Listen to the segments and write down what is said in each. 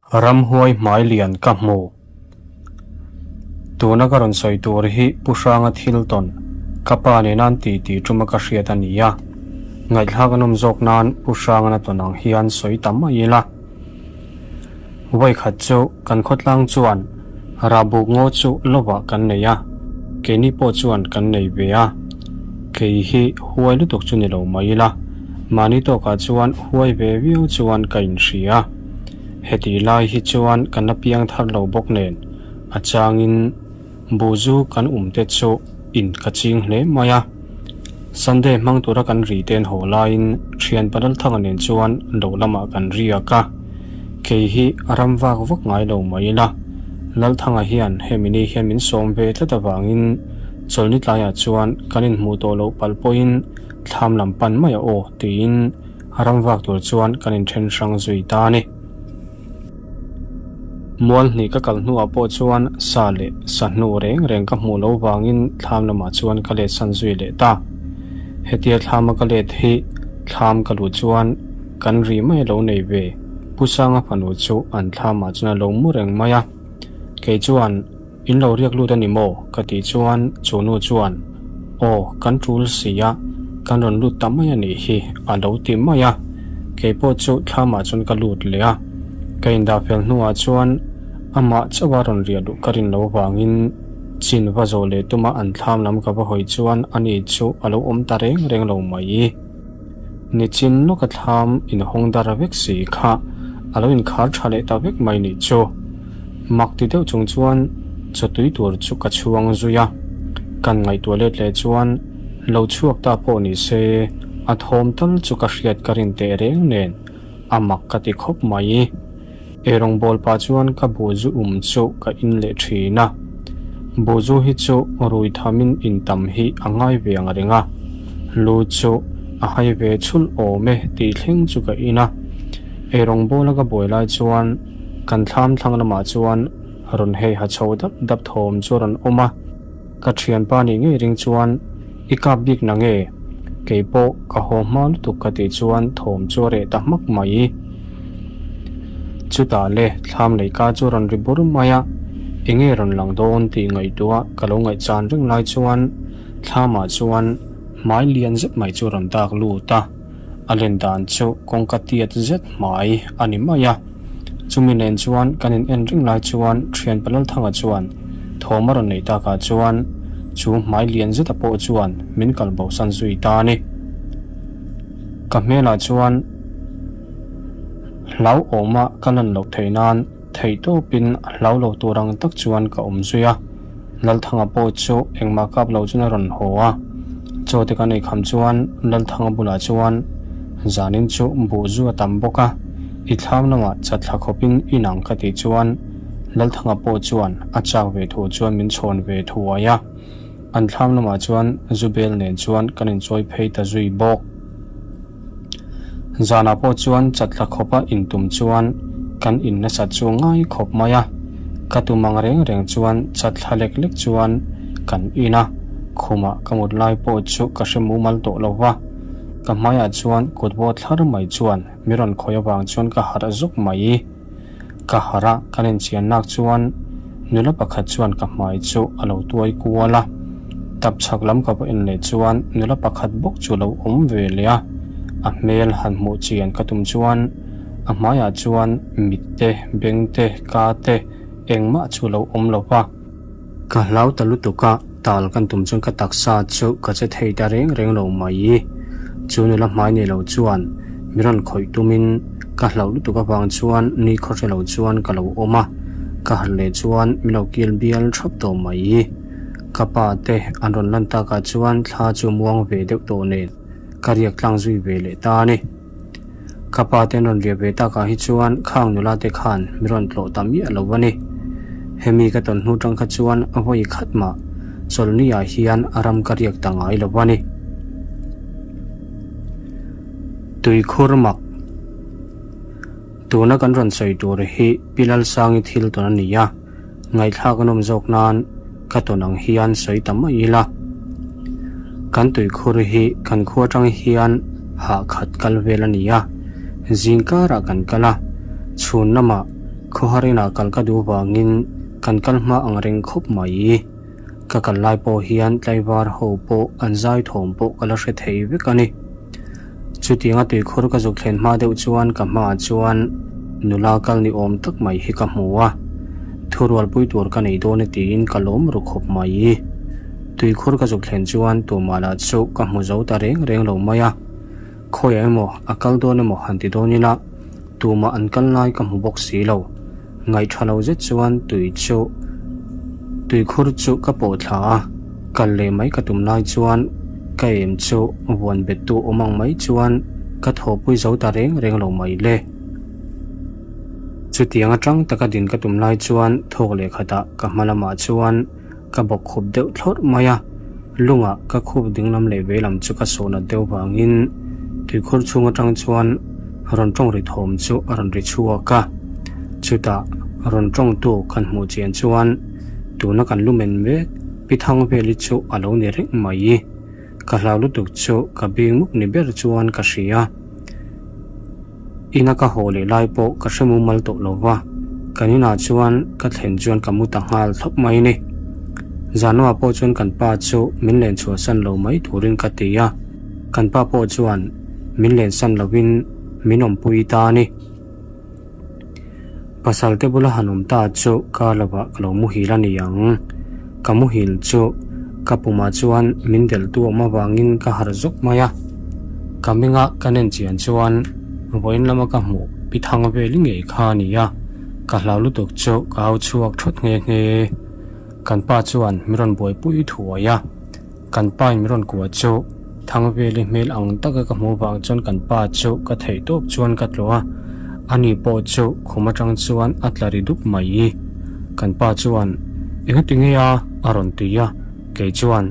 Ramhuai hmai lian ka hmu. Tuna ka rawn sawi tur hi Pu Hranga thil tawn, ka pa nena an ti tih tuma ka hriat a ni a. Ngaihthlak a nawm zawk nan Pu Hranga na tawn ang hian sawi ta mai ila. Vawikhat chu kan khawtlang chuan Rahbuk ngaw chu lovah kan nei a, keini pawh chuan kan nei ve a. Kei hi huai lutuk chu ni lo mai ila, mahni tawkah chuan huai ve viau chuan ka inhria. Heti lai hi chuan kan la piang thar lo bawk nen a changin buzu kan um te chu in ka ching hle mai a. Sunday hmang tura kan ri ten haw laiin thian Palalthanga nen chuan lo lamah kan riak a. Kei hi ram vak vak ngai lo mai ila, Lalthanga hian hemi ni hian min sawm ve tlat avangin chawlhni tlaiah chuan kan inhmuh tawh loh palh pawhin thlam lam pan mai a aw tiin A ram vak tur chuan kan inthen hrang zui ta a ni. Mual hnih ka kal hnuah pawh chuan sa leh sa hnu reng reng ka hmuh loh vangin thlam lamah chuan ka let san zui leh ta. Hetia thlama ka let hi thlam ka luh chuan kan ri mai a lo nei ve. Pu Sanga fanu chu an thlamah chuan a lo mu reng mai a. Kei chuan. In lo riak lut a ni maw? Ka tih chuan chu nu chuan, Aw, kan tul si a, kan rawn lut ta mai a nih hi, a lo ti mai a. Kei pawh chu thlamah chuan ka lut leh a. Ka indah fel hnuah chuan amah chauha rawn riah luh ka rin lo vangin chin va zawh leh tuma an thlam lam ka va hawi chuan ani chu a lo awm ta reng reng lo mai. Nichin lawka thlam inhawng dar vek si kha a lo inkhar tha leh ta vek mai nih chu. Mak ti deuh chung chuan chaw tui tur chu ka chhuang zui a, kan ngaihtuah let leh chuan lo chhuak ta pawh ni se a thawm tal chu ka hriat ka rin teh reng nen a mak ka ti khawp mai. Eirawngbawl pah chuan ka buhzu um chu ka in leh thin a, buhzu hi chu rui thamin in tam hi a ngai ve ang reng a, lu chu a hai ve chhulh awm e tih thleng chu ka in a. Eirawngbawl a ka buai lai chuan kan thlam thlang lamah chuan rawn hei ha chho dap dap thawm chu a rawn awm a, ka thianpa nih ngei ring chuan i kap bik na nge? Kei pawh ka haw hma lutuk ka tih chuan thawm chu a reh ta hmak mai. Chutah le thlam leika chu a rawn ri bur mai a, enge rawn lang dawn tih ngaihtuah ka lo ngaihchan reng lai chuan thlamah chuan hmai lian zet mai chu a rawn dak lut a. A len dan chu kawngka tiat zet hmai a ni mai a. Chumi nen chuan kan in en reng lai chuan thian Palalthanga chuan thawm a rawn neih takah chuan chu hmai lian zeta pawh chuan min kal bosan zui ta a ni. Ka hmelah chuan hlauhawma ka lan loh theih nan theih tawpin hlau lo tur ang tak chuan ka awm zui a. Lalthanga pawh chu engmah kap lo chuan a rawn haw a, chaw te kan ei kham chuan Lalthanga bulah chuan zanin chu buh zu a tam bawk a, i thlam lamah chatthla khawpin in ang ka tih chuan Lalthanga pawh chuan a chak ve thu chuan min chhawn ve thuai a, an thlam lamah chuan Zubel nen chuan kan inchawi phei ta zui bawk. Zanah pawh chuan chatla khawpa intum chuan kan in nasat chu ngai khawp mai a, ka tum ang reng reng chuan chatthla lek lek chuan kan in a, khumah ka mut lai pawh chu ka hre mumal tawh lo va, ka hmaiah chuan kut vawt thlar mai chuan mi rawn khawih avang chuan ka harh zuk mai. Ka harh a, kan inchian nak chuan nula pakhat chuan ka hmai chu a lo tuai kual a, tap chhak lam ka va en leh chuan nula pakhat bawk chu a lo awm ve leh a, a hmel han hmuh chian ka tum chuan a hmaiah chuan mit te, beng te, ka te engmah chu a lo awm lo va. Ka hlau ta lutuk a, tal kan tum chuan ka taksa chu ka che thei ta reng reng lo mai. Chu nula hmai nei lo chuan mi rawn khawih tumin ka hlauh lutuk avang chuan ni khaw hre lo chuan ka lo awm a, ka harh leh chuan min lo kil bial thap tawh mai. Ka pa te an rawn lan takah chuan thla chu muang ve deuh tawh nen ka riak tlang zui ve leh ta a ni. Ka pa te an rawn riah ve takah hi chuan khang nula te khan mi rawn tlawh ta miah lo a ni. Hemi ka tawn hnu tang kha chuan a vawi khat mah chawlhni ah hian a ram ka riak ta ngai lo a ni. Tuikhur mak Tuna kan rawn sawi tur hi Pi Lalsangi thil tawn a ni a, ngaihthlak a nawm zawk nan ka tawn ang hian sawi ta mai ila. Kan tuikhur hi kan khua atang hian hah khat kal vel a ni a, zing karah kan kal a, chhun lamah. Khawhar inah kal ka duh vangin kan kal hma ang reng khawp mai. Ka kal lai pawh hian tlaivar ho pawh an zai thawm pawh ka la hre thei vek a ni. Chutianga tuikhur ka zuk thlen hma deuh chuan ka hmaah chuan nula kal ni awm tak mai hi ka hmu a, thurualpui tur ka nei dawn e tiin ka lawm ru khawp mai. Tuikhur ka zuk thlen chuan tumah lah chu ka hmu zo ta reng reng lo mai a, khawiah emaw a kal dawn emaw han ti dawn ila tumah an kal lai ka hmu bawk si lo. Ngaihṭha lo zet chuan tui chu tuikhur chu ka pawh thla a, kal leh mai ka tum lai chuan ka em chu vuan bet tu awm ang mai chuan ka thawhpui zo ta reng reng lo mai le. Chutiang aṭang taka din ka tum lai chuan thawk leh khatah ka hma lamah chuan ka bawk khup deuh thlawrh mai a, lungah ka khup dinglam leh veilam chu ka sawhnat deuh vangin tuikhur chhung atang chuan rawn tawng ri thawm chu a rawn ri chhuak a, chutah rawn tawngtu kan hmuh chian chuan tuna kan lu men mek pi thang veli chu a lo ni reng mai. Ka hlau lutuk chu ka bing muk ni ber chuan ka hria. Ina ka haw leh lai pawh ka hre mumal tawh lo va, kan inah chuan ka thlen chuan ka mu ta nghal thlawp mai ni. Zanua pawh chuan kan pa chu min len chhuahsan lo mai turin ka ti a, kan pa pawh chuan min lensan lovin min awmpui ta a ni. Pasal te bula han awm ta chu kar lovah ka lo muhil a ni ang. Ka muhil chu ka pumah chuan min delhtu awm avangin ka harh zawk mai a. Ka minga ka nen chian chuan vawiin lama ka hmuh pi thang veli ngei kha a ni a, ka hlau lutuk chu ka au chhuak thawt nghe nghe. Kan pa chuan min rawn buaipui thuai a. Kan pa in rawn kuah chu Thangveli hmel ang taka ka hmuh vang chuan kan pa chu ka theih tawp chuan ka tlawh a, ani pawh chu khum atang chuan a tla ri dup mai. Kan pa chuan, Engati nge a? a rawn ti a, kei chuan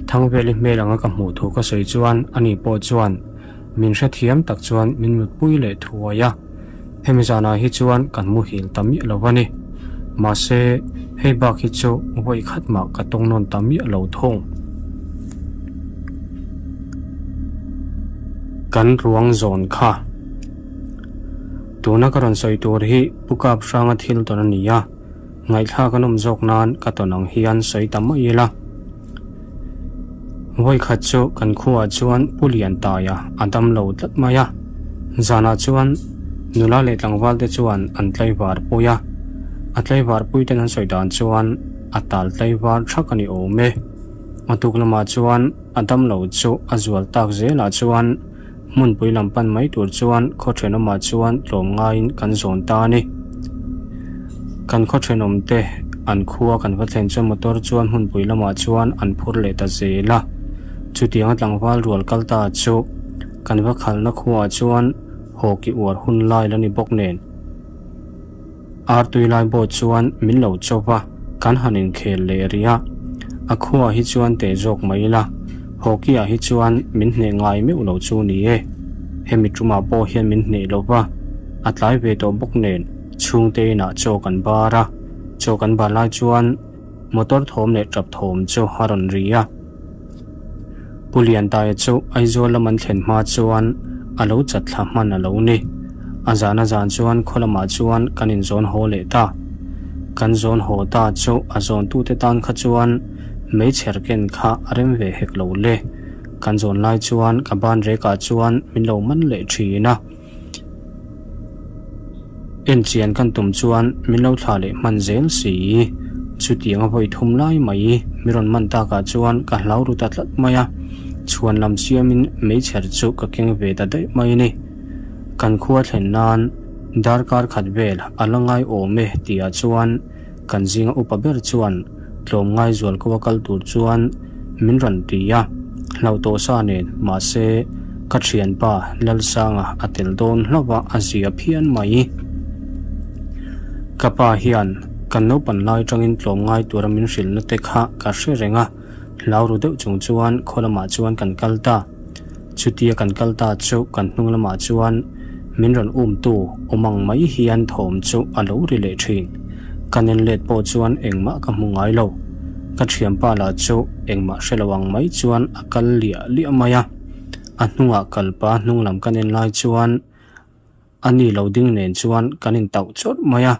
Thangveli hmel anga ka hmuh thu ka sawi chuan ani pawh chuan min hrethiam tak chuan min mutpui leh thuai a. Hemi zanah hi chuan kan muhil ta miah lo a ni. Mahse, hei bak hi chu vawi khat mah ka tawng nawn ta miah lo thung. Kan ruang zawn kha. Tuna ka rawn sawi tur hi Pu Kap Hranga thil tawn a ni a, ngaihthlak an awm zawk nan ka tawn ang hian sawi ta mai ila. Vawi khat chu kan khuaah chuan Pu Liantaia a dam lo tlat mai a, zanah chuan nula leh tlangval te chuan an tlaivar pui a, a tlaivar pui ten an sawi dan chuan a tal tlaivar thak a ni awm e. A tuk lamah chuan a dam lo chu a zual tak zelah chuan hmunpui lam pan mai tur chuan khaw thenawmah chuan tlawm ngaiin kan zawn ta a ni. Kan khaw thenawmte an khua kan va thlen chuan motor chuan hmunpui lamah chuan an phur leh ta zel a. Chutianga tlangval rual kal ta chu kan va khalhna khuaah chuan haw ki uar hun lai la ni bawk nen. Artui lai bawh chuan min lo chawp a, kan han inkhel leh rih a. A khuaah hi chuan teh zawk mai ila, hockey ah hi chuan min hneh ngai meuh lo chu ni e. Hemi tumah pawh hian min hneh lo va, a tlai ve tawh bawk nen chhungte inah chaw kan bar a. Chaw kan bar lai chuan motor thawm leh tap thawm chu a rawn ri a. Pu Liantaia chu Aizawl lam an thlen hma chuan a lo chat thla hman a lo ni. A zan a zan chuan khaw lamah chuan kan inzawn haw leh ta. Kan zawn haw ta chu a zawntute tan kha chuan meichher ken kha a rem ve hek lo le. Kan zawn lai chuan ka ban rekah chuan min lo man leh thin a. Enchian kan tum chuan min lo thlah leh hman zel si. Chutiang a vawi thum lai mai mi rawn man takah chuan ka hlau ru ta tlat mai a, chhuan lam siamin meichher chu ka keng ve ta daih mai a ni. Kan khua thlen nan darkar khat vel a la ngai awm e tihah chuan Kan zinga upa ber chuan tlawmngai zualko a kal tur chuan min rawn ti a, hlauh tawh sa nen mahse ka thianpa Lalsanga a tel dawn hlauh a, a zia phian mai. Ka pa hian kan naupan lai tangin tlawmngai tura min hrilhna te kha ka hre reng a, hlau ru deuh chung chuan khaw lamah chuan kan kal ta. Chutia kan kal ta chu kan hnung lamah chuan min rawn umtu awm ang mai hian thawm chu a lo ri leh thin. Ka nen let pawh chuan engmah ka hmu ngai lo. Ka thianpa lah chu engmah hre lo ang mai chuan a kal liah liah mai a. A hnungah kalpa hnung lam ka nen lai chuan a ni lo ding nen chuan kan intauh chawrh mai a.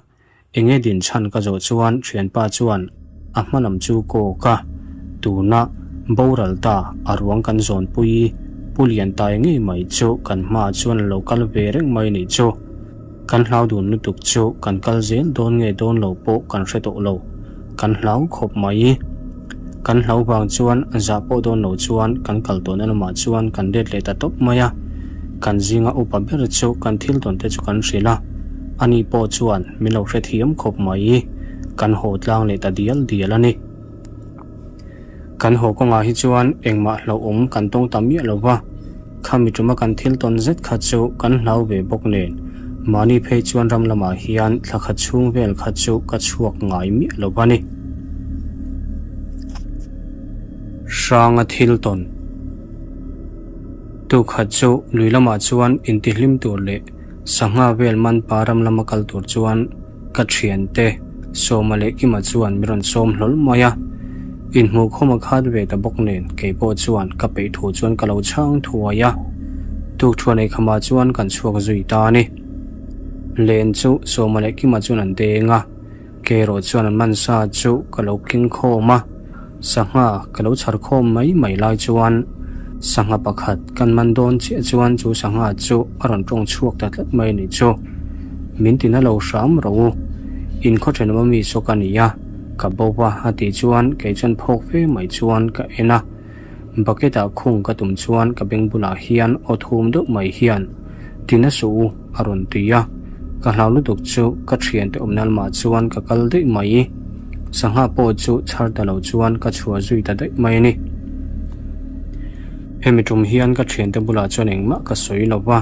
Enge din chhan ka zawh chuan thianpa chuan a hma lam chu kawk a, tuna boral ta a ruang kan zawnpui Pu Liantai ngei mai chu kan hmaah chuan a lo kal ve reng mai nih chu. Kan hlau dun lutuk chu kan kal zel dawn nge dawn lo pawh kan hre tawh lo, kan hlau khawp mai. Kan hlau vang chuan zah pawh dawn lo chuan kan kal tawhna lamah chuan kan let leh ta tawp mai a. Kan zinga upa ber chu kan thil tawn te chu kan hrilh a, ani pawh chuan min lo hrethiam khawp mai. Kan haw tlang leh ta dial dial a ni. Kan haw kawngah hi chuan engmah hlauhawm kan tawng ta miah lo va, khami tuma kan thil tawn zet kha chu kan hlau ve bawk nen, mahni phei chuan ram lamah hian thla khat chhung vel kha chu ka chhuak ngai miah lo va ni. Hranga thil tawn Tukhat chu lui lamah chuan intihlim tur leh sangha vel man pa ram lama kal tur chuan, Ka thiante, Sawma leh Kima chuan min rawn sawm hlawl mai a. Inhmuhkhawm a khat ve ta bawk nen kei pawh chuan ka peih thu chuan ka lo chhang thuai a. Tukthuan ei khamah chuan kan chhuak zui ta a ni. Len chu Sawma leh Kima chuan an deng a, kei erawh chuan an man sa chu ka lo keng khawm a. Sangha ka lo chhar khawm mai mai lai chuan sangha pakhat kan man dawn chiah chuan chu sangha chu a rawn tawng chhuak ta tlat mai a nih chu. Min tina lo hram rawh u. In khaw thenawm ami saw ka ni a, ka bo va a tih chuan kei chuan phawk fe mai chuan ka en a. Bucket ah khung ka tum chuan ka beng bulah hian aw thum deuh mai hian tina suh u a rawn ti a. Ka hlau lutuk chu ka thiante awmna lamah chuan ka kal daih mai. Sangha pawh chu chhar ta lo chuan ka chhuah zui ta daih mai a ni. Hemi tum hian ka thiante bulah chuan engmah ka sawi lo va.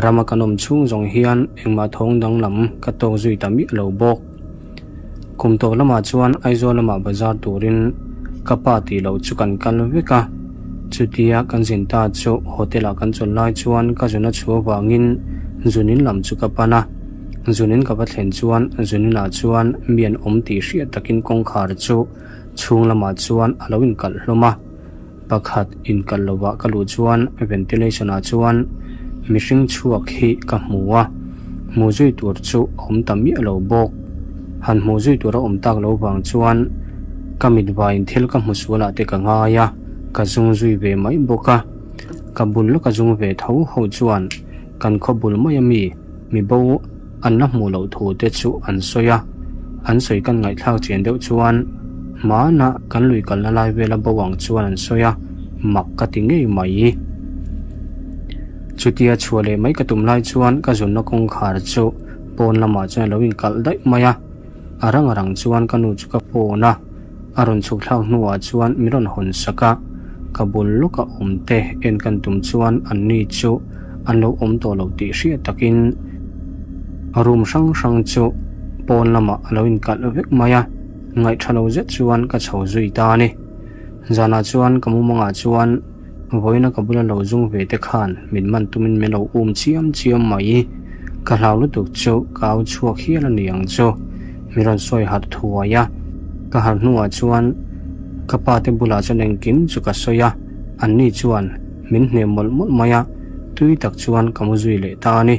Rama kan awm chhung zawng hian engmah thawng danglam ka tawk zui ta miah lo bawk. Kum tawp lamah chuan Aizawl lamah bazar turin ka pa tih loh chu kan kal vek a, chutia kan zin ta chu hotel ah kan chawl lai chuan ka zun a chhuah vangin zunin lam chu ka pan a, zunin ka va thlen chuan zunin ah chuan mi an awm tih hriat takin kawngkhar chu chhung lamah chuan a lo inkalh hlawm a. Pakhat inkalh lovah ka luh chuan ventilation ah chuan mihring chhuak hi ka hmu a, hmu zui tur chu a awm ta miah lo bawk. Han hmuh zui tur a awm tak lo vang chuan ka mit vaiin thil ka hmu sual ah te ka ngai a, ka zung zui ve mai bawk a. Ka bul lawka zung ve tho ho chuan kan khaw bul mai ami mi bo an la hmuh loh thu te chu an sawi a, an sawi kan ngaihthlak chian deuh chuan hmanah kan lui kalna lai vela bo ang chuan an sawi a, mak ka ti ngei mai. Chutia chhuah leh mai ka tum lai chuan ka zunna kawngkhar chu pawn lamah chuan a lo inkalh daih mai a, a rang a rang chuan ka nu chu ka phone a. A rawn chhuk thlak hnuah chuan min rawn hawn sak a, ka bul lawka awm te en kan tum chuan an ni chu an lo awm tawh lo tih hriat takin room hrang hrang chu pawn lamah a lo inkalh vek mai a, ngaihtha lo zet chuan ka chho zui ta a ni. Zanah chuan ka mumangah chuan Vawiina ka bula lo zung ve te khan min man tumin min lo um chiam chiam mai. Ka hlau lutuk chu ka au chhuak hial a ni ang chu. Min rawn sawi harh thuai a. Ka harh hnuah chuan ka pa te bulah chuan engkim chu ka sawi a, anni chuan min hne mawlh mawlh mai a, tui tak chuan ka mu zui leh ta a ni.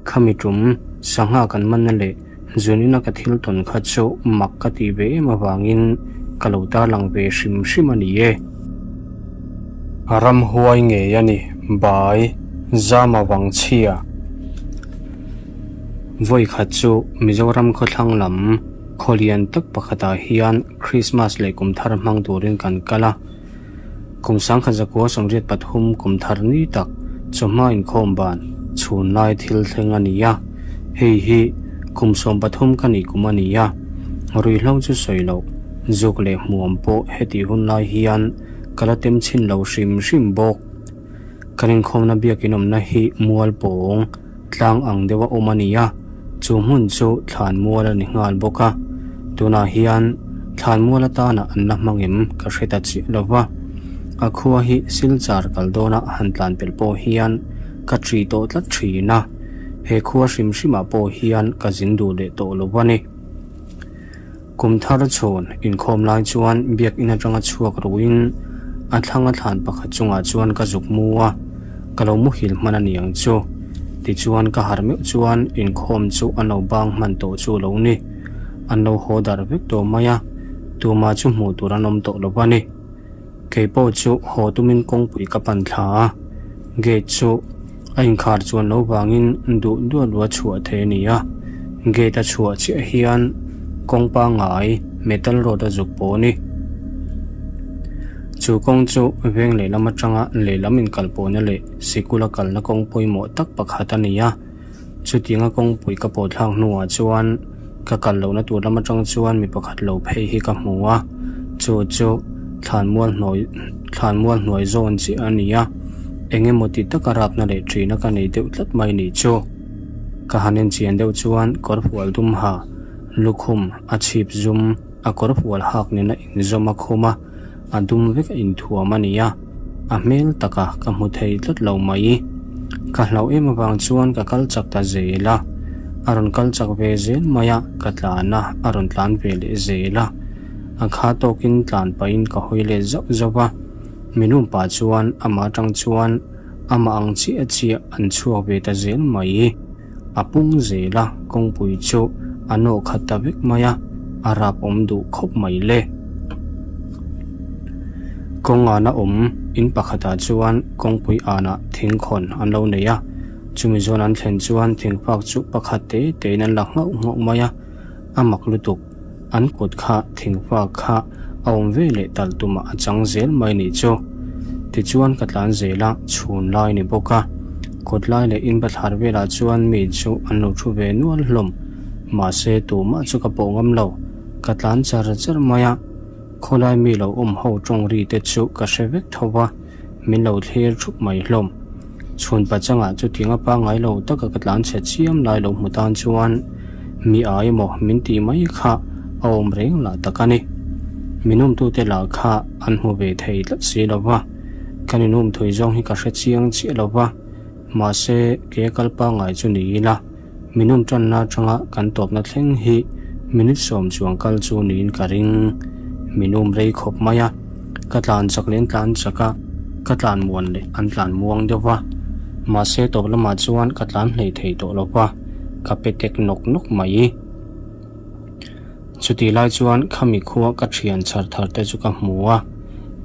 Khami tum sangha kan manna leh Zunina ka thil tawn kha chu mak ka tih ve em avangin ka lo tarlang ve hrim hrim a ni e. Ramhuai ngei a ni, Bai, Zama Vangchhia. Vawi khat chu Mizoram khawthlang lam khaw lian tak pakhatah hian Krismas leh kum thar hmang turin kan kal a. Kum sangkhat zakua 83 kum thar ni tak chawhma inkhawm ban chhun lai thil thleng a ni a, hei hi kum 13 ka nih kum a ni a, ruihhlo chu sawi loh, zuk leh hmuam pawh hetih hun lai hian ka la tem chhin lo hrim hrim bawk. Kan inkhawmna biakin awmna hi mual pawng tlang ang deuha awm a ni a, chu hmun chu thlan mual a ni nghal bawk a. Tunah hian thlan mual atana an la hmang em ka hre ta chiah lo va, a khua hi Silchar kal dawna han tlan pelh pawh hian ka ṭi tawh tlat ṭhin a, he khua hrim hrimah pawh hian ka zin duh leh tawh lo a ni. Kum thar chhun inkhawm lai chuan biakin atanga chhuak ruin a thlanga thlan pakhat chungah chuan ka zuk mu a, ka lo muhil hman a ni ang chu. Tichuan ka harh meuh chuan inkhawm chu an lo bang hman tawh chu lo ni. An lo haw darh vek tawh mai a, tumah chu hmuh tur an awm tawh lo a ni. Kei pawh chu haw tumin kawngpui ka pan thla a, gate chu a inkhar chuan lo vangin duh duah duah chhuah thei a ni a. Gate a chhuah chiah hian kawng pangngai metal road a zuk pawh a ni. Chu kawng chu veng lehlam atanga lehlam inkalpawhna leh sikula kalna kawng pawimawh tak pakhat a ni a. Chutianga kawngpui ka pawh thlak hnuah chuan ka kal lohna tur lam atang chuan mi pakhat lo phei hi ka hmu a, chu chu thlanmual hnuai thlanmual hnuai zawn chiah a ni a, eng emaw ti taka rapna leh ṭihna ka nei deuh tlat mai nih chu. Ka han enchian deuh chuan kawr fual dum ha lukhum a chhip zum a kawr fual hak nena inzawm a khum a, a dum vek a inthuam a ni a, a hmel taka ka hmu thei tlat lo mai. Ka hlauh em avang chuan ka kal chak ta zel a, a rawn kal chak ve zel mai a, ka tlan a, a rawn tlan ve leh zel a. A kha tawkin tlan pahin ka hawi let zauh zauh a, min um pah chuan amah atang chuan amah ang chiah chiah an chhuak ve ta zel mai. A pung zel a, kawngpui chu a nawh khat ta vek mai a, a rap awm duh khawp mai le. Kawng ana awm in pakhatah chuan kawngpui anah thingkhawn an lo nei a, chumi zawn an thlen chuan thingfak chu pakhat te tein an la nghauh nghauh mai a, a mak lutuk. An kut kha thingfak kha a awm ve leh tal tumah a chang zel mai nih chu. Tichuan ka tlan zel a, chhun lai ni bawk a. Kawt lai leh in bathlar velah chuan mi chu an lo thu ve nual hlawm. Mahse tumah chu ka pawh ngam lo. Ka tlan char char mai a. Khawlai mi lo awm ho tawng ri te chu ka hre vek tho va, min lo thlir thup mai hlawm. Chhun pachangah chutianga pangngai lo taka ka tlan chhe chiam lai lo hmu tan chuan mi ai emaw min tih mai kha a awm reng lah tak a ni. Min umtute lah kha an hmu ve thei tlat si lo va, kan inum thui zawng hi ka hre chiang chiah lo va, mahse ke kal pangngai chu ni ila Min awm tanna atanga kan tawpna thleng hi minute sawm chuang kal chu niin ka ring. Min um rei khawp mai a, ka tlan chak leh an tlan chak a, ka tlan muan leh an tlan muang deuh va. Mahse tawp lamah chuan ka tlan hlei thei tawh lo va, ka pe tek nawk nawk mai. Chutih lai chuan khami khua ka thian chhar thar te chu ka hmu a,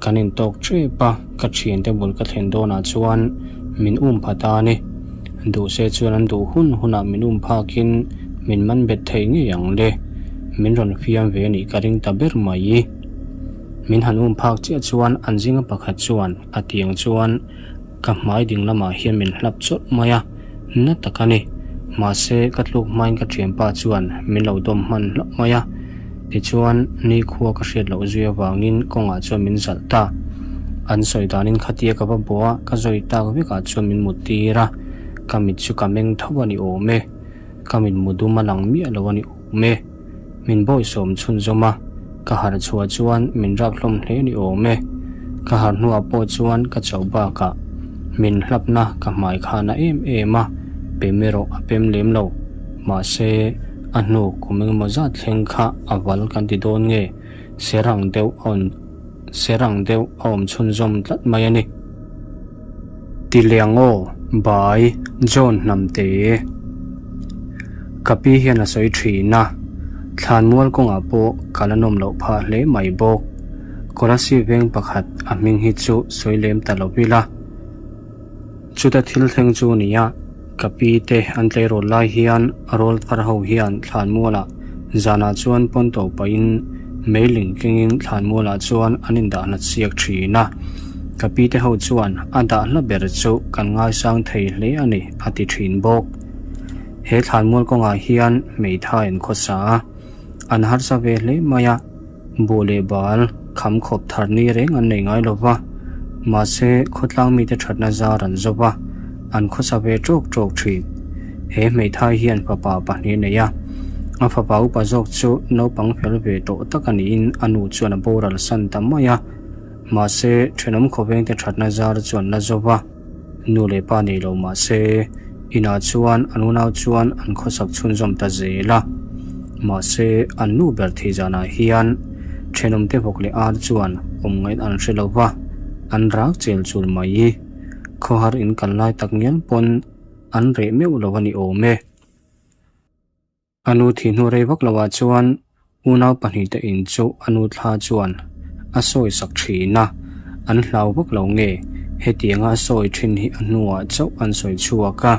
kan intawk tep a, ka thiante bul ka thlen dawnah chuan min um pha ta a ni. Duh se chuan an duh hun hunah min um phakin min man bet thei ngei ang le, min rawn fiam ve a nih ka ring ta ber mai. Min han um phak chiah chuan an zinga pakhat chuan a tiang chuan Ka hmai ding lamah hian min hlap chawlh mai a, na tak a ni. Mahse, ka tluk hmain ka thianpa chuan min lo dawm hman hlauh mai a. Tichuan, nikhua ka hriat loh zui avangin kawngah chuan min zalh ta. An sawi danin khatia ka va bawh a, ka zawi tak vekah chuan min mut tir a. Ka mit chu ka meng tho a ni awm e. Ka mit mu dum a lang miah lo a ni awm e. Min bawisawm chhunzawm a, ka harh chhuah chuan min rap hlawm hle ni awm e. Ka harh hnuah pawh chuan ka chauh bakah min hlapna ka hmai khan a em em a, pem erawh a pem lem lo. Mahse, a hnu kum engemaw zat thleng kha a val kan ti dawn nge, serang deuh a awm serang deuh a awm chhunzawm tlat mai a ni. Ti leh ang aw, Bai, John Hnamte. Ka pi hian a sawi thin a, thlanmual kawngah pawh ka la nawm loh phah hle mai bawk. Kolasib veng pakhat a hming hi chu sawi lem ta lo ila. Chuta thil thleng chu nia, ka pi te an tleirawl lai hian rawl thar ho hian thlanmualah zanah chuan pawn to pahin meiling kengin thlanmualah chuan an indah hlat siak thin a. Ka pi te ho chuan a dah hla ber chu kan ngaisang thei hle a ni a ti thin bawk. He thlanmual kawngah hian hmeithai an khawsa a, an harsa ve hle mai a. Buh leh bal kham khawp thar ni reng an nei ngai lo va, mahse khawtlang mite thatna zar an zo va, an khawsa ve tawk tawk thin. He hmeithai hian fapa pahnih a nei a, a fapa upa zawk chu naupang fel ve tawh tak a niin a nu chuan a boral san ta mai a, mahse thenawm khawvengte thatna zar chu an la zo va. Nu leh pa nei lo mah se, inah chuan an unau chuan an khawsak chhunzawm ta zel a. Mahse, an nu ber thei zanah hian thenawmte vawk leh ar chuan awm ngaih an hre lo va, an rak chel chul mai. Khawhar in kal lai tak ngial pawn. an reh meuh lo a ni awm e. A nu thih hnu rei vak loah chuan unau pahnihte in chu a nu thla chuan a sawi sak thin a, an hlau vak lo nge hetianga a sawi thin hi a hnuah chauh an sawi chhuak a.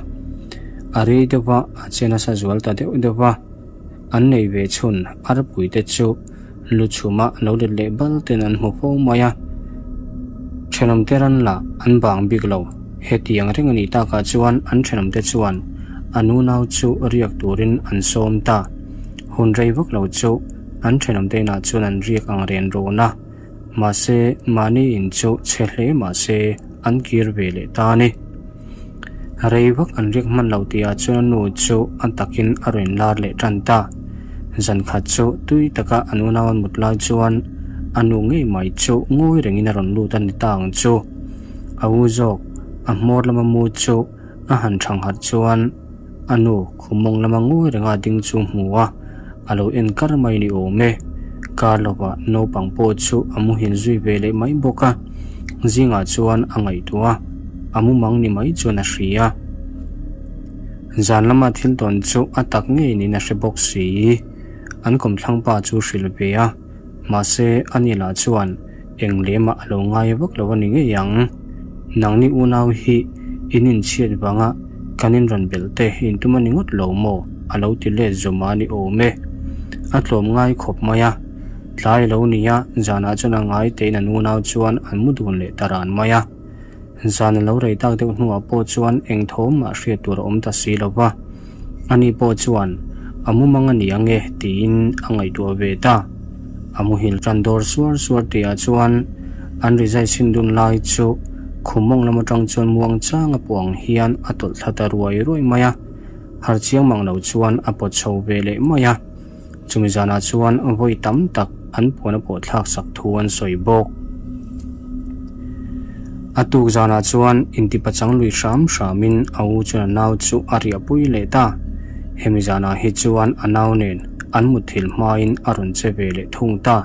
A rei deuh a, a che nasa zual ta deuh deuh a. An nei ve chhun arpuite chu lu chhuma lo let leh bal ten an hmu fo mai a. Thenawmte ran lah an bang bik lo. Hetiang reng a nih takah chuan an thenawmte chuan an unau chu riak turin an sawm ta. Hun rei vak lo chu an thenawmte inah chuan an riak ang ren rawn a. Mahse, mahni in chu chhe hle mahse an kir ve leh ta a ni. Rei vak an riak hman lo tihah chuan a nu chu a takin a rawn lar leh tan ta. Zan khat chu tui taka an unau an mut lai chuan a nu ngei mai chu ngawi rengin a rawn lut a ni ta ang chu. A u zawk a hmawr lama mu chu a han thang harh chuan a nu khum mawng lama ngawi renga ding chu hmu a, a lo en kar mai ni awm e. Kar lovah naupang pawh chu a muhil zui ve leh mai bawk a, zingah chuan a ngaihtuah a, a mumang ni mai chuan a hria. Zan lama thil tawn chu a tak ngei niin a hre bawk si. An kawmthlang pa chu hrilh ve a, mahse ani lah chuan eng lehmah a lo ngai vak lo a ni ngei ang. Nangni unau hi in inchhiat vanga kan inrawn belh te intum a ni ngawt lo maw? a lo ti let zawm a ni awm e. A tlawm ngai khawp mai a, tlai lo nia zanah chuan a ngai tein an unau chuan an mu dun leh ta ran mai a. Zan a lo rei tak deuh hnuah pawh chuan eng thawm mah hriat tur a awm ta si lo va, ani pawh chuan a mumang a ni ang e tiin a ngaihtuah ve ta. A muhil tan dawr suar suar tihah chuan an rizai chhin dun lai chu khum mawng lam atang chuan muang chang a puang hian a tawlh thla ta ruai ruai mai a, har chiang mang lo chuan a pawt chho ve leh mai a. Chumi zanah chuan vawi tam tak an puan a pawh thlak sak thu an sawi bawk. A tuk zanah chuan intipachang lui hram hramin a u chuan a nau chu a riahpui leh ta. Hemi zanah hi chuan a nau nen an mutthilh hmain a rawn che ve leh thung ta.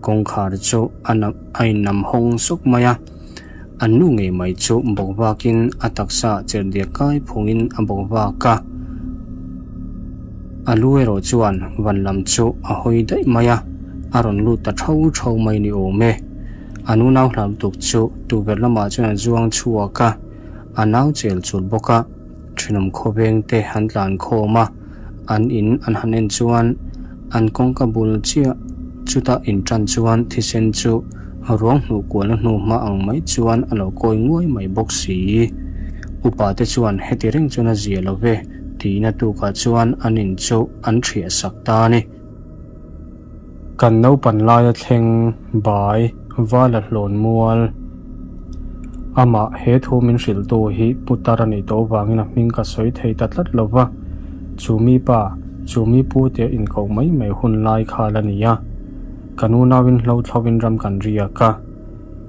Kawngkhar chu a a innam hawng sawk mai a. An nu ngei mai chu bawk vakin a taksa cherhdiak kai phungin a bawk vak a. A lu erawh chuan van lam chu a hawi daih mai a, a rawn lut ta thau thau mai ni awm e. A nunau hlau lutuk chu tukverh lamah chuan a zuang chhuak a, a nau chel chul bawk a, thenawm khawveng te an tlan khawm a, an in an han en chuan an kawngka bul chiah chuta in tan chuan thisen chu ruang hnuh kualna hnu hma ang mai chuan a lo kawi nguai mai bawk si. Upa te chuan heti reng chuan a zia lo ve. Tihna tukah chuan an in chu an thiah sak ta a ni. Kan naupan laia thleng bai vala hlawn mual. Amah he thu min hrilhtu hi putar a nih tawh vangin a hming ka sawi thei ta tlat lo va, chu mi pa, chu mi pu tia inkoh mai mai hun lai kha la ni a. Kan unauin hlo thlovin ram kan riak a,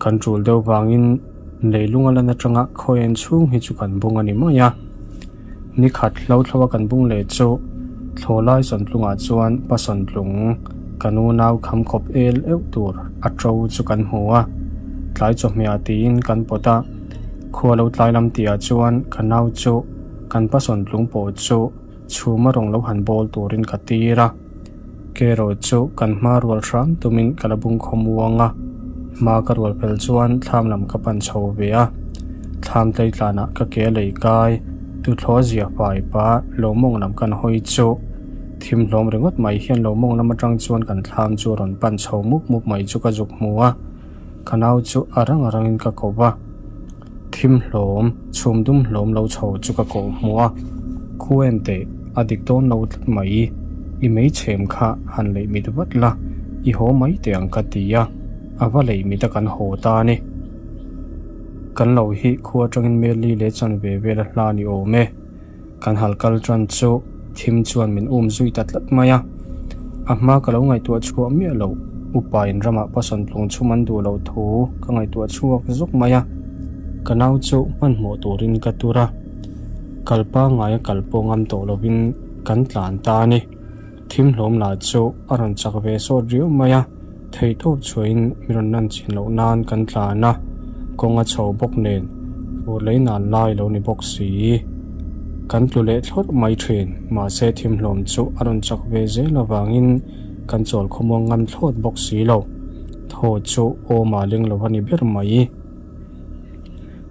kan tul deuh vangin leilung a lan atanga khawiain chhung hi chu kan bung a ni mai a. Ni khat hlo thlo a kan bung leh chu thlawlai sawntlungah chuan pa sawntlung kan unau kham khawp el euh tur a to chu kan hmu a, tlai chawhmehah tiin kan pawt a, khua lo tlai lam tihah chuan ka nau chu kan pa sawntlung pawh chu chhuma rawng lo han bawl turin ka tir a. Kerawh chu kan hma rual hram tumin ka la bung khaw muang a, hma ka rual fel chuan thlam lam ka pan chho ve a, thlam tleitlanah ka ke lei kai, tuthlawh zia fai pa lo mawng lam kan hawi chu thim hlawm ringawt mai hian lo mawng lam atang chuan kan thlam chu a rawn pan chho mup mup mai chu ka zuk hmu a, ka nau chu a rang a rangin ka ko va. Thim hlawm, chhum dum hlawm lo chho chu ka kawh hmu a, khu en teh, a dik dawn lo tlat mai, i meichhem kha han leih mit vat la, i haw mai teh ang ka ti a, a va leih mit a kan haw ta a ni. Kan lo hi khu atangin Meli leh chan ve vel a hla ni awm e. Kan hal kal tan chu thim chuan min um zui ta tlat mai a, a hma ka lo ngaihtuah chhuah miah loh upa in ramah pasawn tlung chhum an duh loh thu ka ngaihtuah chhuak zuk mai a, ka nau chu hmanhmawh turin ka tur a, kal pangngai a kal pawh ngam tawh lovin kan tlan ta a ni. Thim hlawm lah chu a rawn chak ve sawt riau mai a, theihtawp chhuahin mi rawn lan chin loh nan kan tlan a, kawng a chho bawk nen fur lei nan lai lo ni bawk si. Kan tlu leh thlawrh mai thin, mahse thimhlawm chu a rawn chak ve zel avangin kan chawl khawmuang ngam thlawt bawk si lo. Thaw chu awmah leng lo a ni ber mai.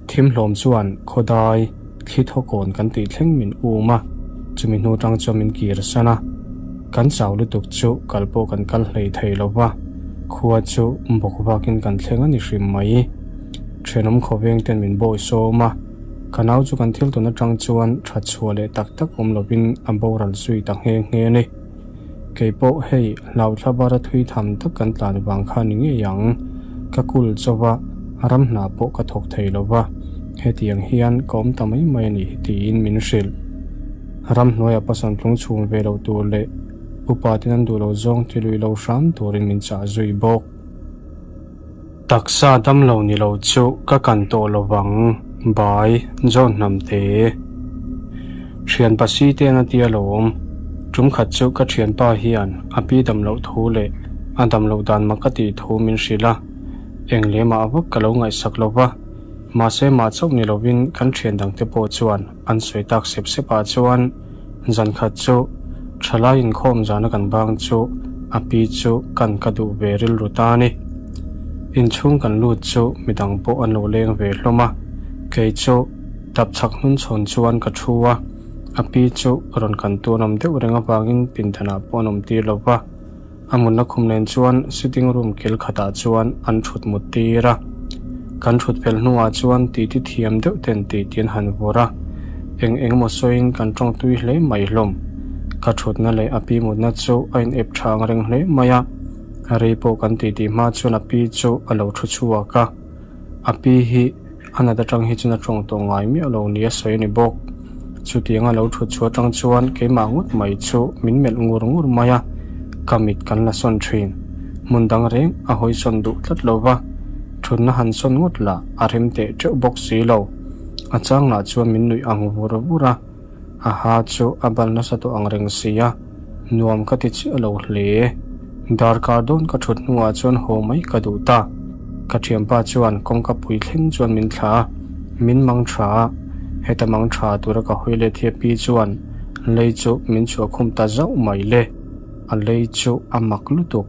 Thimhlawm chuan khawdai thli thawkawn kan tih thleng min um a, chumi hnu tang chuan min kir san a. Kan chau lutuk chu kal pawh kan kal hlei thei lo va, khua chu bawk vakin kan thleng a ni hrim mai. Thenawm khawveng ten min bawi sawm a, ka nau chu kan thil tawn atang chuan that chhuah leh tak tak awm lovin a boral zui ta nghe nghe a ni. Kei pawh hei hlauthla bara thui tham tak kan tlan vang kha ni ngei ang. Ka kul chauh a, ram hna pawh ka thawk thei lo va, hetiang hian ka awm ta mai mai a ni tiin min hrilh. Ramhnuaia pasawmtlung chhum ve lo tur leh upa ten an duh lo zawng ti lui lo hram turin min chah zui bawk. Taksa damlo ni lo chu ka kan tawh lo vang, Bai, John Hnamte. Thianpa Sitean a tia lawm. Tum khat chu ka thianpa hian a pi dam loh thu leh a dam loh dan mak a tih thu min hrilh a, eng lemah vak ka lo ngaihsak lo va, mahse mah chauh ni lovin kan thian dangte pawh chuan an sawi tak sep sep ah chuan zan khat chu thalai inkhawm zana kan bang chu a pi chu kan ka duh ve rilru ta a ni. Inchhung kan lut chu midang pawh an lo leng ve hlawm a, kei chu tap chhak hnun chhawn chuan ka thu a, a pi chu rawn kan tun awm deuh reng avangin pindanah pawh an awm tir lo va. A mutna khum nen chuan sitting room kil khatah chuan an thut mut tir a. Kan thut fel hnuah chuan titi thiam deuh ten titi an han vawrh a. Eng eng emaw sawiin kan tawng tui hle mai hlawm. Ka thutna leh a pi mutna chu a in ep tha ang reng hle mai a. Rei pawh kan titi hma chuan a pi chu a lo thu chhuak a. A pi hi a nat atang hi chuan a tawng tawh ngai miah lo nia sawi a ni bawk. Chutianga lo thut chhuah atang chuan keimah ngawt mai chu min melh ngur ngur mai a, ka mit kan la sawn thin. Hmun dang reng a hawi sawn duh tlat lo va, thutna han sawn ngawt lah a rem teh teuh bawk si lo. A chang lah chuan min nuih ang vur vur a. A ha chu a bal nasa tawh ang reng si a, nuam ka ti chiah lo hle. Darkar dawn ka thut hnuah chuan haw mai ka duh ta. Ka thianpa chuan kawngka pui thleng chuan min thlah a, min mang tha a. Heta mang tha tura ka hawi let hi pi chuan lei chu min chhuah khum ta zauh mai le. A lei chu a mak lutuk.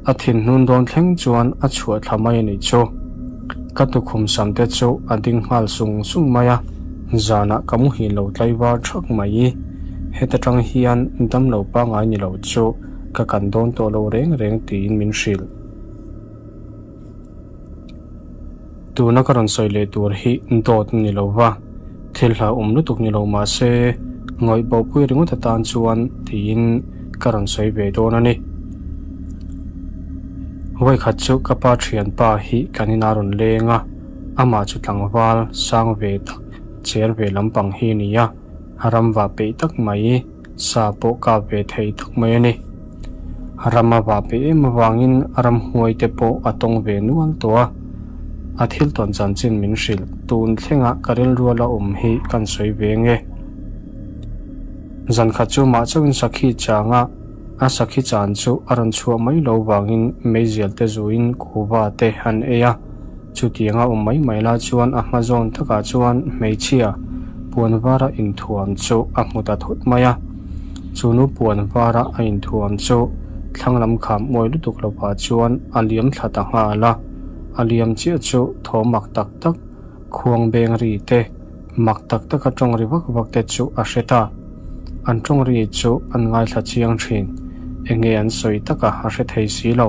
A thinhnun dawn thleng chuan a chhuah thla mai a nih chu. Ka tukhum sam te chu a ding nghal sung sung mai a, zanah ka muhil lo tlaivar thak mai. Heta tang hian damlo pangai ni lo chu ka kan dawn tawh lo reng reng tiin min hrilh. Tuna ka rawn sawi leh tur hi dawt ni lo va, thil hlauhawm lutuk ni lo mah se ngawih bopui ringawt atan chuan tiin ka rawn sawi ve dawn a ni. Vawikhat chu ka pa thianpa hi kan inah rawn leng a, amah chu tlangval sang ve tak cher ve lampang hi a ni a, ram vah peih tak mai. Sa pawh kap ve thei tak mai a ni. Ram a vah peih em avangin ramhuai te pawh a tawng ve nual tawh a. A thil tawn chanchin min hrilh tun thlenga ka rilrual a awm hi kan sawi ve nge. Zan khat chu mah chauhin sakhi chang a, a sakhi chan chu a rawn chhuah mai lo vangin meizial te zuin kuhva te an ei a. Chutianga awm mai mai lai chuan a hma zawn takah chuan hmeichhia puan vara inthuam chu a hmu ta thut mai a. Chu nu puan vara a inthuam chu thlang lam kham uai lutuk lovah chuan a liam thla ta nghal a. A liam chiah chu thaw mak tak tak, khuang beng ri te, mak tak taka tawng ri vak vak te chu a hre ta. An tawng ri chu an ngaithla chiang thin. Enge an sawi taka a hre thei si lo.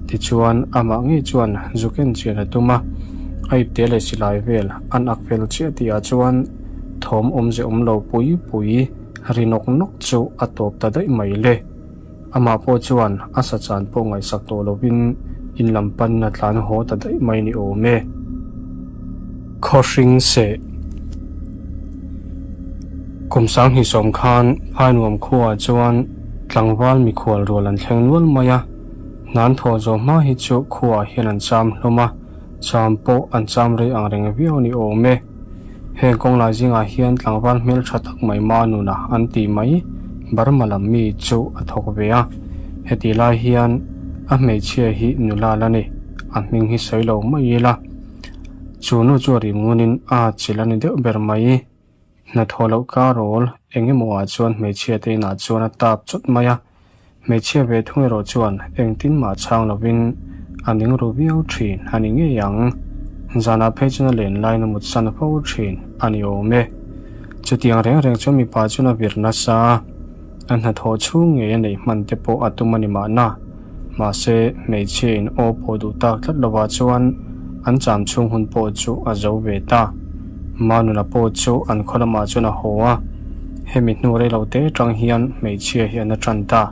Tichuan, amah ngei chuan zuk en chian a tum a, a ipte leh silai vel an ak fel chiah tihah chuan thawm awmze awm lo pui pui ri nawk nawk chu a tawp ta daih mai le. Amah pawh chuan a sa chan pawh ngaihsak tawh lovin in lam pan a tlan haw ta daih mai ni awm e. Khawhring seh. Kum sanghnih sawm khan Phainuam khuaah chuan tlangval mikhual rual an thleng nual mai a, hnan thawh zawh hma hi chu khuaah hian an cham hlawm a, cham pawh an cham rei ang reng viau a ni awm e. Heng kawng lai zingah hian tlangval hmeltha tak mai Manuna an tih mai Burma lam mi chu a thawk ve a, heti lai hian a hmeichhia hi nula la ni, a hming hi sawi lo mai ila. Chu nu chu a rim ngunin a chilh a ni deuh ber mai. Hnathawh loh karawl eng emaw ah chuan hmeichhia te inah chuan a tap chawt mai a, hmeichhia ve thung erawh chuan engtin mah chhang lovin a ning ru viau thin a ni ngei ang. Zanah phei chuan a len laiin a mutsan fo thin a ni awm e. Chutiang reng reng chuan mipa chuan a vir nasa a, a hnathawh chhung ngei a neih hman te pawh a tum a ni mahna. Mahse, hmeichhia in aw pawh duh tak tlat lovah chuan an cham chhung hun pawh chu a zo ve ta. Manuna pawh chu an khaw lamah chuan a haw a, hemi hnu rei lo te atang hian hmeichhia hi an a tan ta.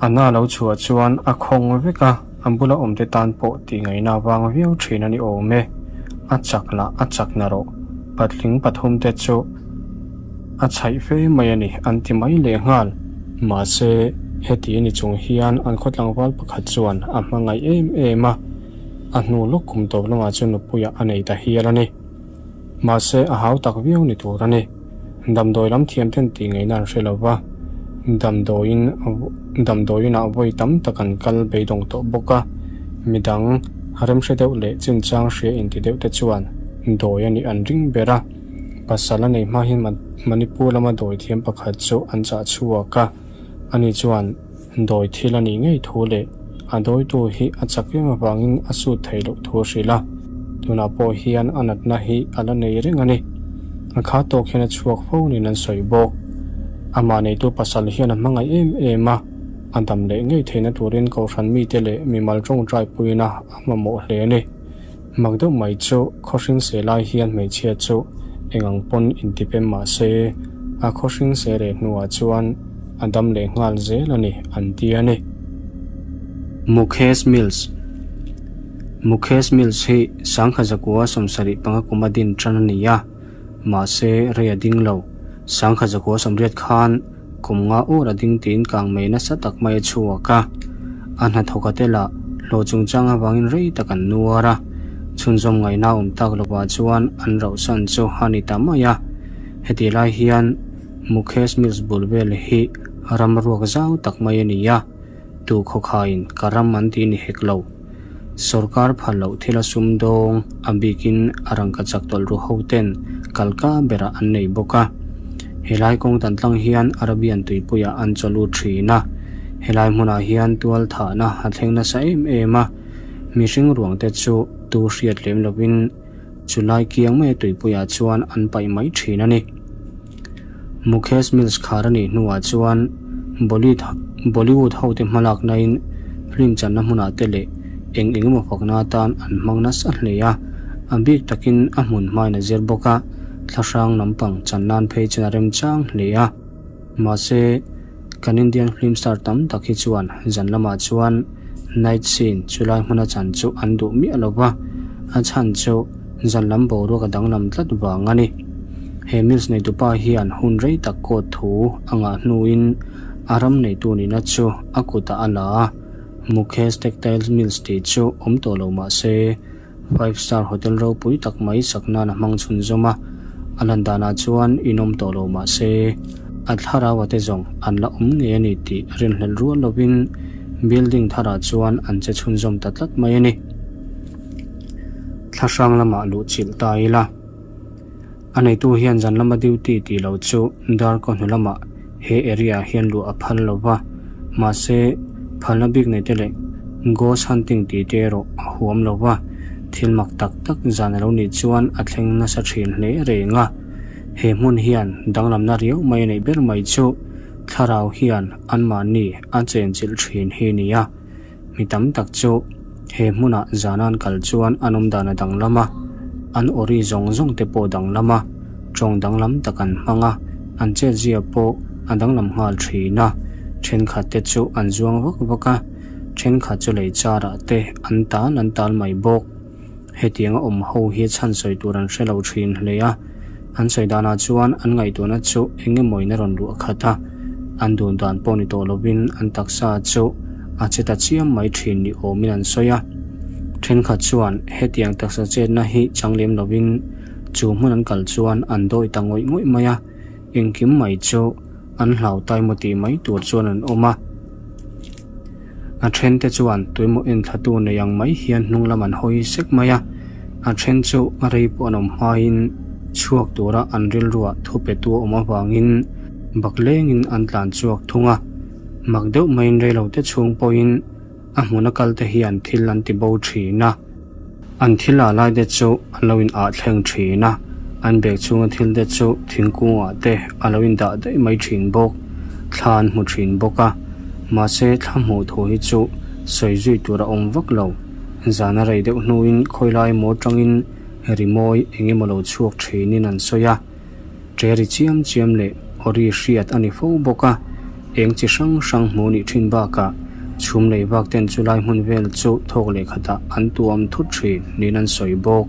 A na lo chhuah chuan a khawng vek a, a bula awmte tan pawh tih ngaihna vang viau thin a ni awm e. A chak lah a chak na rawh. Patling pathumte chu. A chhaih fe mai a ni, an ti mai leh nghal. Mahse, heti a ni chung hian an khaw tlangval pakhat chuan a hmangaih em em a, a hnu lawk kum tawp lamah chuan nupuiah a nei ta hial a ni. Mahse, a hau tak viau ni tur a ni. Damdawi lam thiam ten tih ngaihna an hre lo va, damdawiin damdawiinah vawi tam tak an kal beidawng tawh bawk a, midang remhre deuh leh chinchang hria inti deuh te chuan dawi a nih an ring ber a. Pasal a nei hma hian Manipur lama dawi thiam pakhat chu an chah chhuak a, ani chuan dawi thil a nih ngei thu leh a dawitu hi a chak em avangin a sut theih loh thu a hrilh a, tunah pawh hian a natna hi a la nei reng a ni. A kha tawk hian a chhuak fo niin an sawi bawk. Amah neitu pasal hian a hmangaih em em a, a dam leh ngei theihna turin kohhran mite leh mimal tawngtai puina a mamawh hle a ni. Mak deuh mai chu khawhring se lai hian hmeichhia chu eng ang pawn intipem mah se a khawhring se reh hnuah chuan a dam leh nghal zel a ni an ti a ni. Mukhesh Mills Mukhesh Mills hi sangkha zakua 75 kuma din tan a ni a, mahse rei a ding lo. Sangkha zakua 80 khan Kum nga ur a ding tiin kang mai nasa tak mai a chhuak a, a hnathawk a tel a, hlawh chungchang avangin rei tak an nuar a, chhunzawm ngaihna awm tak lovah chuan an rauhsan chu a ni ta mai a. Hetih lai hian Mukhesh Mills bul vel hi ram ruak zau tak mai a ni a, tu khawkhaiin ka ram an ti ni hek lo. Sorkar phal loh thil a sumdawng a bikin a rangka chak tawlh ru ho ten kalka berah an nei bawk a. Helai kawng dan tlang hian Arabian tuipuiah an chaw lut thin a. Helai hmunah hian tual thahna a thleng nasa em em a. Mihring ruang te chu tu hriat lem lovin chulai kiang maia tuipuiah chuan an paih mai thin a ni. Mukhesh Mills khar a nih hnuah chuan Bollywood hote hmalaknain film channa hmunah te leh eng eng emaw fakna atan an hmang nasa hle a, a bik takin a hmun hmain a zir bawk a, thlahrang lampang chan nan phei chuan a remchang hle a. Mahse, kan Indian film star tam tak hi chuan zan lamah chuan night scene chulai hmuna chan chu an duh miah lo va, a chhan chu zan lam boruak a danglam tlat vang a ni. He mills neitupa hian hun rei tak court thu a ngah hnuin a ram neitu nihna chu a kutah a la a, Mukhesh Textiles Mills tih chu awm tawh lo mah se, Five star hotel ropui tak mai sak nan a hmang chhunzawm a, a lan danah chuan in awm tawh lo mah se, a thlarau a te zawng an la awm ngei a ni tih rinhlelh rual lovin building tharah chuan an che chhunzawm ta tlat mai a ni. Thlahrang lamah luh chilh ta ila. A neitu hian zan lama duty tih loh chu darkaw hnu lamah he area ah hian luh a phal lo va, mahse phalna bik nei te leh ghost hunting tih te erawh a huam lo va, thil mak tak tak zan a lo nih chuan a thleng nasa thin hle reng a. He hmun hian danglamna riau mai a neih ber mai chu thlarau hian anmahni a chenchilh thin hi a ni a. Mi tam tak chu he hmunah zan an kal chuan an awm dan a danglam a, an awri zawng zawng te pawh danglam a, tawng danglam tak an hmang a, an chetzia pawh a danglam nghal thin a, thenkhat te chu an zuang vak vak a, thenkhat chu lei charah te an tal an tal mai bawk. Hetianga awm ho hi chhan sawi tur an hre lo thin hle a, an sawi danah chuan an ngaihtuahna chu eng emawin a rawn luah khat a, an dun dan pawh ni tawh lovin an taksa chu a che ta chiam mai thin ni awmin an sawi a. Thenkhat chuan hetiang taksa chetna hi chang lem lovin chu hmun an kal chuan an dawi ta ngawih ngawih mai a, engkim mai chu an hlau tai maw tih mai tur chuan an awm a. A thente chuan tuimaw enthlatu nei ang mai hian hnung lam an hawi sek mai a, a then chu a rei pawh an awm hmain chhuak tura an rilruah thu petu a awm avangin bak lengin an tlan chhuak thung a. Mak deuh maiin reilote chhung pawhin a hmuna kalte hian thil an ti bo thin a. An thil ah lai te chu an lo in ah thleng thin a, an bag chhunga thil te chu thingkung ah te a lo in dah daih mai thin bawk. Thla an hmu thin bawk a, mahse thla hmuh thu hi chu sawi zui tur a awm vak lo. Zan a rei deuh hnuin khawilai maw tangin rimawi eng emaw lo chhuak thinin an sawi a. Ṭe ri chiam chiam leh aw ri hriat a ni fo bawk a, eng chi hrang hrang hmuh nih ṭhin bakah chhum lei vak ten chu lai hmun vel chu thawk leh khatah an tuam thut ṭhin niin an sawi bawk.